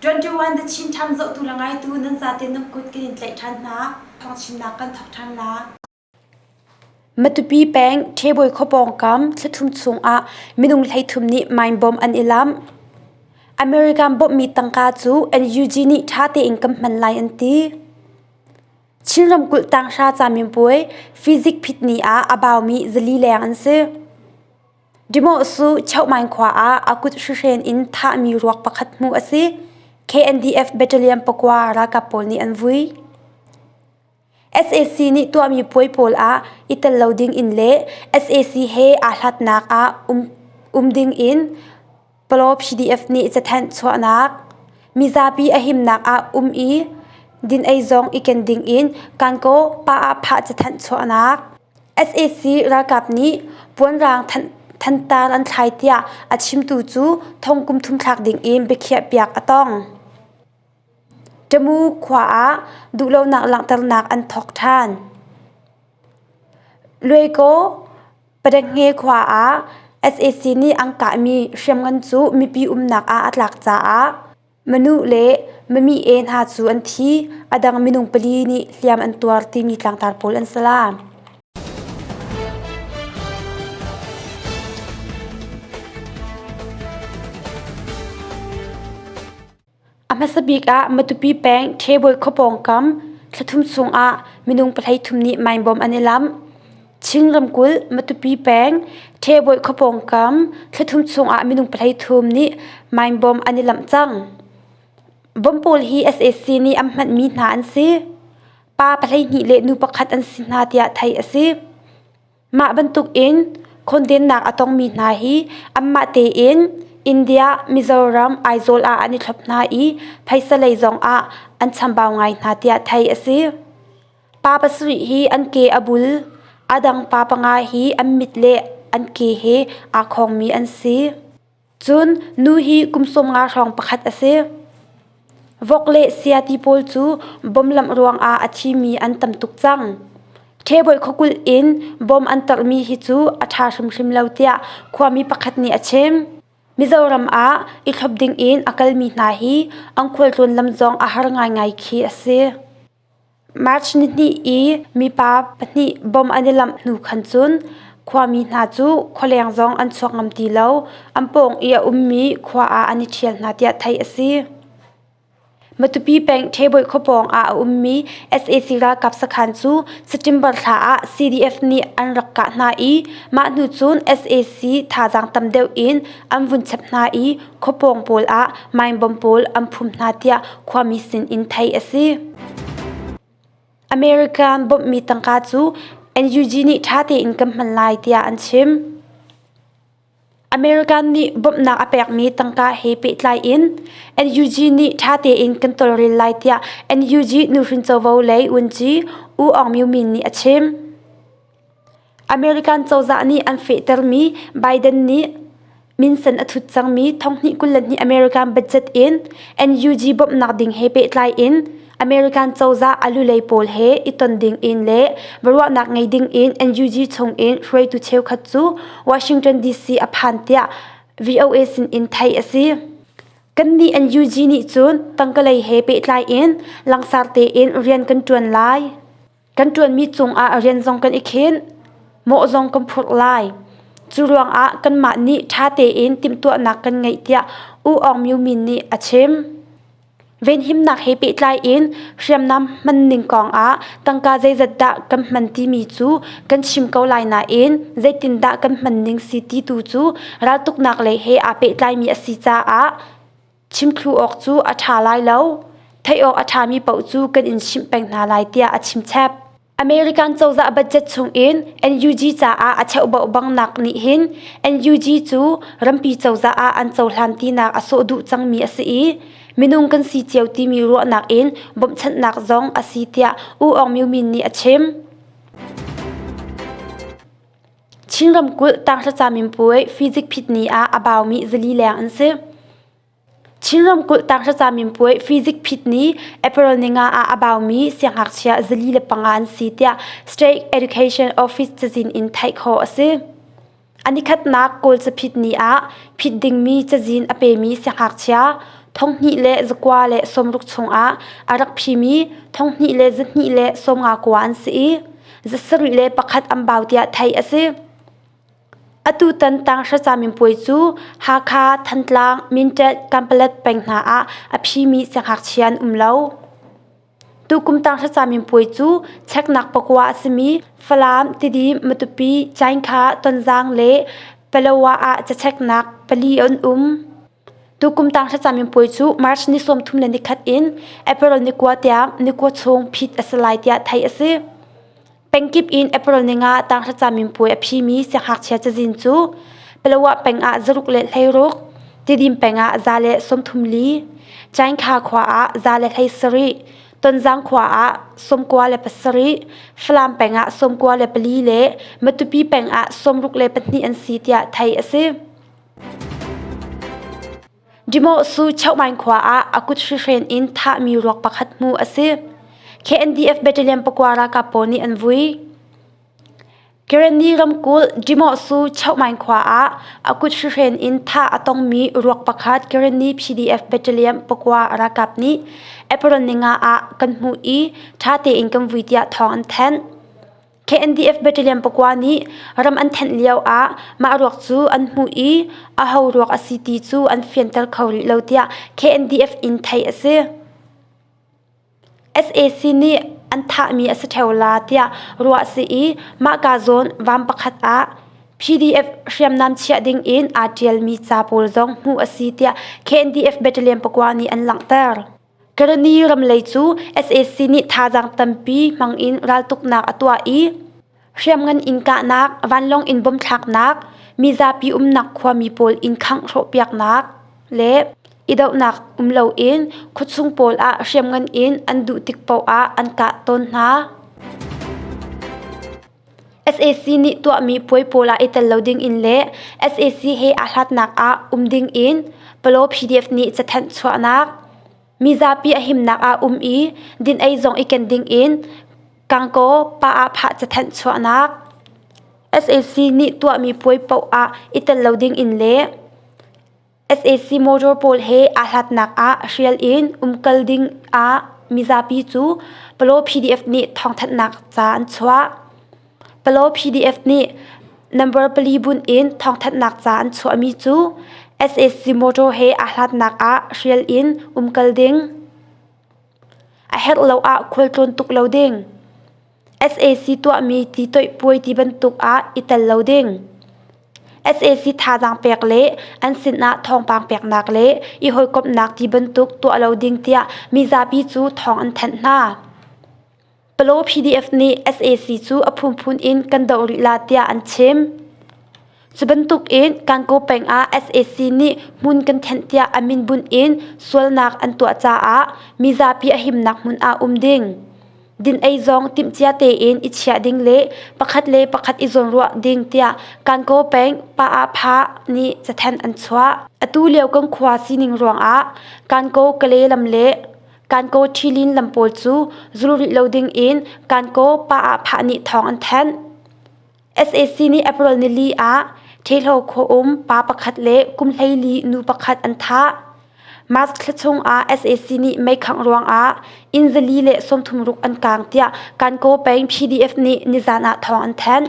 21 The Chin Times zohtu le ngaitu nan zate nan kut kan in tlaih ṭhan hna. Thawngchimnak kan thawk ṭhan la. Matupi peng Ṭhebawi khua pawngkam thlathum chungah minung 13 nih mine bomb an i lamh. American bawmhmi tangka cu NUG nih ṭha tein kan hman lai an ti. Chin ramkulh tanghra caminpuai physics phit ni ah a baumi zali leng an si. Dimohsu Chohmain khua ah a kut hrihren in thahmi ruak pakhat hmuh a si. KNDF Battalion pakua ralkap pawl nih an vui. Sac nih tuahmi puai pawl ah i tel lo ding in le sac he aa hlatnak ah um ding in Palaw PDF nih cathanh chuahnak, mizapi a himnak ah um i din-ei zong i ken ding in Kankaw pa-ah-phah cathanh chuahnak. Sac ralkap nih puanrang thantar an thlai tiah a chimtu cu thong kum thum thlak ding in biakhiahpiak a tong. Tamu khua ah duhlonak langhternak an thawk ṭhan. Luaikaw Padangnge khua ah sac nih an kahmi hriamngan cu mipi umnak ah a tlak caah Manu le Mami-e hna cu an thi. A dang minung pali nih hliam an tuar timi tlangtar pawl an si la. A hmasa bik ah Matupi peng Ṭhebawi khua pawngkam thlathum chungah minung 13 nih mine bomb an i lamh. Chin ramkulh Matupi peng Ṭhebawi khua pawngkam thlathum chungah minung 13 nih mine bomb an i lamh cang. Bomb pawl hi sac nih an hmanhmi hna an si. Pa 12 le nu pakhat an si hna tiah theih a si. Mah bantukin khawndennak a tongmi hna hi anmah tein India, Mizoram, Aizawl ah an i thlop hna i phaisa lei zongah an chambau ngai hna tiah theih a si. Pa pasarih hi an ke a bul, a dang pa panga hi an mit le an ke he aa khawngmi an si. Cun nu hi kum 50 hrawng pakhat a si. Vok le sia ti pawl cu bom lamh ruangah a thimi an tam tuk cang. Ṭhebawi khuakulh in bom an tarhmi hi cu a ṭha hrimhrim lo tiah khuami pakhat nih a chim. Mizoram ah i thlop dingin a kalmi hna hi an khualtlawn lam zong a har ngaingai khi a si. March nihnih i mipa pahnih bom an i lamh hnu khan cun khuami hna cu khualeng zong an chuak ngam ti lo. An pawng i a ummi khua ah an i ṭhial hna tiah theih a si. Matupi peng Ṭhebawi khua pawng ah a ummi sac ralkap sakhan cu September thla ah CDF nih an rak kah hna i mah hnu cun sac thazaang tam deuh in an vun chap hna i khuapawng pawl ah mine bomb pawl an phum hna tiah khuami sin in theih a si. American bawmhmi tangka cu NUG nih ṭha tein kan hman lai tiah an chim. American nih bawmhnak a pekmi tangka he pehtlai in NUG nih ṭha tein kan tawlrel lai tiah NUG nuhrin covo lei vunci U Aung Myo Min nih a chim. American cozah nih an fehtermi Biden nih minsen a thut cangmi thonghnih 22 American budget in NUG bawmhnak ding he pehtlai in American cozah a lulei pawl he i ton ding in le biaruahnak ngei ding in NUG chung in hruaitu cheukhat cu Washington DC a phan tiah VOA sin in theih a si. Kannih NUG nih cun tangkalei he pehtlai in langsar tein rian kan ṭuan lai. Kan ṭuanmi cungah rian zong kan i khin, mawh zong kan phurh lai. Cu ruangah kanmah nih ṭha tein timhtuahnak kan ngeih tiah U Aung Myo Min nih a chim. Venhimnak he pehtlai in hriamnam hmanning kongah tangka zeizat dah kan hman timi cu kan chim ko lai nain zeitindah kan hmanning si ti tu cu raltuknak lei he aa pehtlaimi a si caah Chimthlu awk cu a ṭha lai lo. Theih awk a ṭhami paoh cu kan in chimh peng hna lai tiah a chimchap. American cozah budget chungin NUG caah a cheuhbauh bangnak nih hin NUG cu rampi cozah ah an cohlan tinak a sawh duh cangmi a si i minung kan si cio timi ruahnak in bawmhchanhnak zong a si tiah U Aung Myo Min nih a chim. Chin ramkulh tanghra caminpuai physics phit ni ah a baumi zali leng an si. Chin ramkulh tanghra caminpuai physics phit ni April ninga ah a baumi siangngakchia 45 an si tiah State Education Office cazin in theih khawh a si. A nikhatnak Kawl caphit ni ah phit dingmi cazin a pemi siangngakchia. 2160 chungah a rak phimi 2259 an si i 71 an bau tiah theih a si. Atutan tanghra caminpuai cu Hakha, Thantlang, Mindat, Kanpalet peng hna ah a phimi siangngakchia an um lo. Tukum tanghra caminpuai cu cheknak pakua a simi Falam, Tidim, Matupi, Caingkha, Tonzang le Palawa ah cacheknak pali an um. Tukum tanghra caminpuai cu March ni 31 in April ni 9 tiang ni kua chung phit a si lai tiah theih a si. Pengkip in April ni nga tanghra caminpuai a phimi siangngakchia cazin cu Palawa peng ah 616, Tidim peng ah 134, Caingkha khua ah 117, Tonzang khua ah 97, Falam peng ah 94 le Matupi peng ah 62 an si tiah theih a si. Dimohsu Chohmain khua ah a kut hrihren in thahmi ruak pakhat hmuh a si. KNDF Battalion pakua ralkap pawl nih an vui. Karenni ramkulh Dimohsu Chohmain khua ah a kut hrihren in thah a tongmi ruak pakhat Karenni PDF Battalion pakua ralkap nih April ninga ah kan hmuh i ṭha tein kan vui tiah thawng an thanh. KNDF Battalion pakua nih ram an thenh lio ah mah ruak cu an hmuh i aho ruak a si ti cu an fianter kho rih lo tiah KNDF in theih a si. SAC nih an thahmi a si ṭheo la tiah ruah a si i mahka zawn vam pakhat ah PDF hriamnam chiah ding in aa ṭialmi ca pawl zong hmuh a si tiah KNDF Battalion pakua nih an langhter. Karani ramlei cu sac nih thazaang tampi hmangin raltuknak a tuah i hriamngan in kahnak, vanlawng in bom thlaknak, mizapi umnak khuami pawl inn khangh hrawhpiaknak le i dohnak um loin khuachung pawl ah hriamngan in an duh tik paoh ah an kah tawn hna. Sac nih tuahmi puai pawl ah i tel lo ding in le sac he aa hlatnak ah um ding in Palaw PDF nih cathanh chuahnak, mizapi a himnak ah um i din-ei zong i ken ding in Kangkaw pa-ah-phah cathanh chuahnak, sac nih tuahmi puai paoh ah i tel lo ding in le Sac motor pawl he aa hlatnak ah hrial in umkal ding ah mizapi cu Palaw PDF nih thawngthanhnak ca an chuah. Palaw PDF nih number pali bunh in thawngthanhnak ca an chuahmi cu sac motor he aa hlatnak ah hrial in umkal ding, a herh lo ah khualtlawn tuk lo ding, Sac tuahmi ti toih puai ti bantuk ah i tel lo ding. Sac thazaang pek le an sinah thawngpang peknak le i hawikomhnak ti bantuk tuah lo ding tiah mizapi cu thawng an thanh hna. Palaw PDF nih sac cu a phunphun in kan doh rih la tiah an chim. Cu bantuk in Kankaw peng ah sac nih hmun kan thenh tiah a min bunh in sualnak an tuah caah mizapi a himnak hmun ah um ding. Din-ei zong timhcia tein i chiah ding le pakhat le pakhat i zawnruah ding tiah Kankaw peng Pa-ah-pha nih cathanh an chuah. Atu lio kan khua sining ruangah Kankaw Kale lam le Kankaw Ṭhilin lam pawl cu zul rih lo ding in Kankaw Pa-ah-pha nih thawng an thanh. Sac nih April nili ah Ṭhehlo khua um pa pakhat le kum 14 nu pakhat an thah. March thla chung ah sac nih meikhangh ruangah inn 436 an kaang tiah Kankaw peng PDF nih nizan ah thawng an thanh.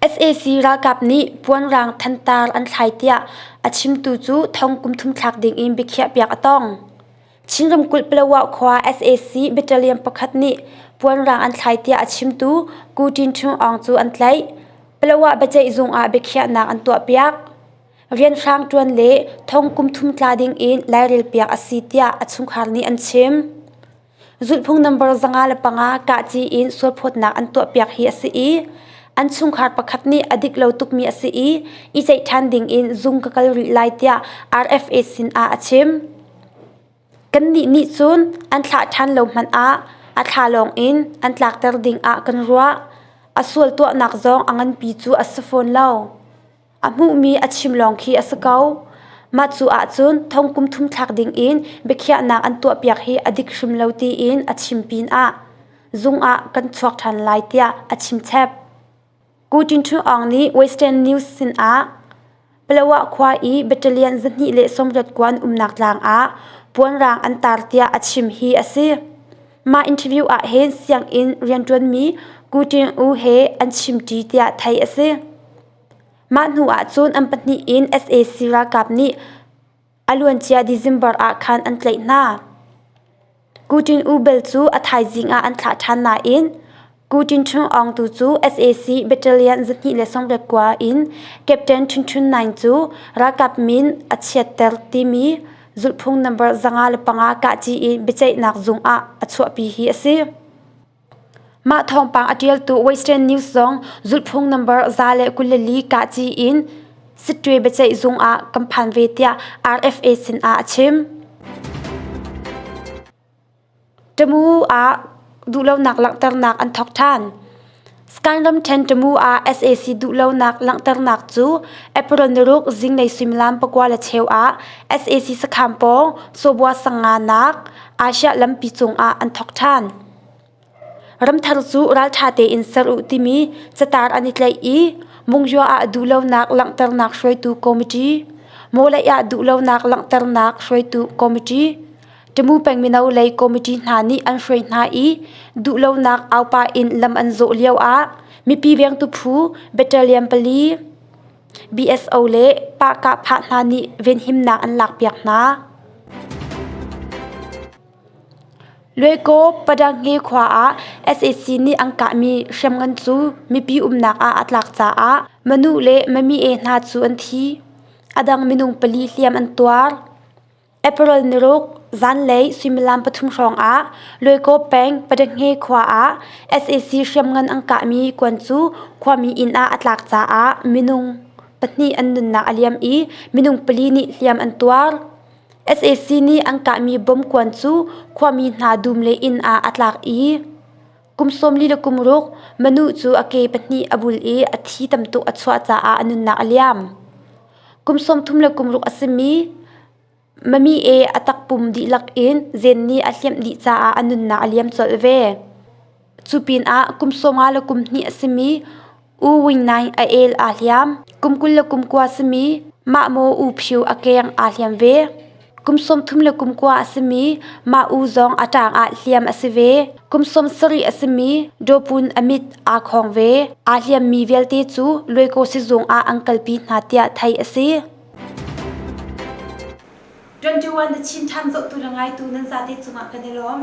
Sac ralkap nih puanrang thantar an thlai tiah a chimtu cu thong kum thum thlak ding in biakhiahpiak a tong. Chin ramkulh Palawa khua sac battalion pakhat nih puanrang an thlai tiah a chimtu Ku Tin Ṭhung Aung cu an tlaih. Palawa biaceih zung ah biakhiahnak an tuahpiak. Rianhrang ṭuan le thong kum thum tla ding in lairelpiak a si tiah a chungkhar nih an chim. Zulhphung number 505 kahci in sualphawtnak an tuahpiak hi a si i an chungkhar pakhat nih a dik lo tukmi a si i i ceih ṭhan ding in zung ka kal rih lai tiah RFA sin ah a chim. Kannih nih cun an thlah ṭhan lo hmanh ah a thla lawng in an tlakter ding ah kan ruah. A sual tuahnak zong a nganpi cu a si fawn lo. A hmuhmi a chim lawng khi a si ko. Mah cu ahcun thong kum thum thlak ding in biakhiahnak an tuahpiak hi a dik hrim lo tiin a chim pinah zung ah kan chuak ṭhan lai tiah a chim chep. Ku Tin Htun Aung nih Western News sinah. Palawa khua i battalion 280 kuan umnak tlang ah puanrang an tar tiah a chim hi a si. Mah interview ah hin sianginn rianṭuanmi Ku Ṭin U he an chimṭi tiah theih a si. Mah hnu ah cun an pahnih in sac ralkap nih a luancia December ah khan an tlaih hna. Ku Ṭin U bel cu a thaizing ah an thlah ṭhan nain Ku Ṭin Ṭhung Aung tu cu sac Battalion 289 in Captain Ṭhun Ṭhun Naing cu ralkap min a chiatter timi zulhphung number 505 kahci in biaceihnak zung ah a chuahpi hi a si. Mah thawngpang a ṭialtu Western News zong zulhphung number 124 kahci in Sittwe biaceih zung ah kan phan ve tiah RFA sinah a chim. Tamu ah duhlonak langhternak an thawk ṭhan. Sky ramṭhen Tamu ah sac duhlonak langhternak cu April niruk zinglei suimilam 9:15 ah sac sakhan pawng Sawbua sanganak Asia lampi cungah an thawk ṭhan. Ramthar cu ralṭha tein ser u timi catar an i tlaih i Mungyua ah duhlonak langhternak hruaitu committee, Mawleih ah duhlonak langhternak hruaitu committee, Tamu peng mino lei committee hna nih an hruai hna i duhlonak aupa in lam an zawh lio ah mipi vengtu phu battalion pali BSO le pahkahphah hna nih venhimnak an lakpiak hna. Luaikaw Padanghe khua ah sac nih an kahmi hriamngan cu mipi umnak ah a tlak caah Manu le Mami-e hna cu an thi. A dang minung pali hliam an tuar. April niruk zanlei suimilam pathum hrawng ah Luaikaw peng Padanghe khua ah sac hriamngan an kahmi kuan cu khuami inn ah a tlak caah minung pahnih an nunnak a liam i minung pali nih hliam an tuar. Sac nih an kahmi bomb kuan cu khuami hna dum le inn ah a tlak i kum 46 le kum ruk Manu cu a ke pahnih a bul i a thi tam tuk a chuah caah a nunnak a liam. Kum 30 le kum ruk a simi Mami e a takpum dihlak in zen nih a hliamh dih caah a nunnak a liam colh ve. Cu pinah kum 50 le kum hnih a simi U Wing Naing a el aa hliam. Kum 20 le kum kua simi Mah Maw U Phyu a keng aa hliam ve. Kum 30 le kum kua a simi Mah U zong a ṭang ah hliam a si ve. Kum 70 a simi Dawpun a mit aa khawng ve. Aa hliammi vialte cu Luaikaw sizung ah an kalpi hna tiah theih a si. 21 The Chin Times zohtu le ngaitu nan zate cungah kan i lawm.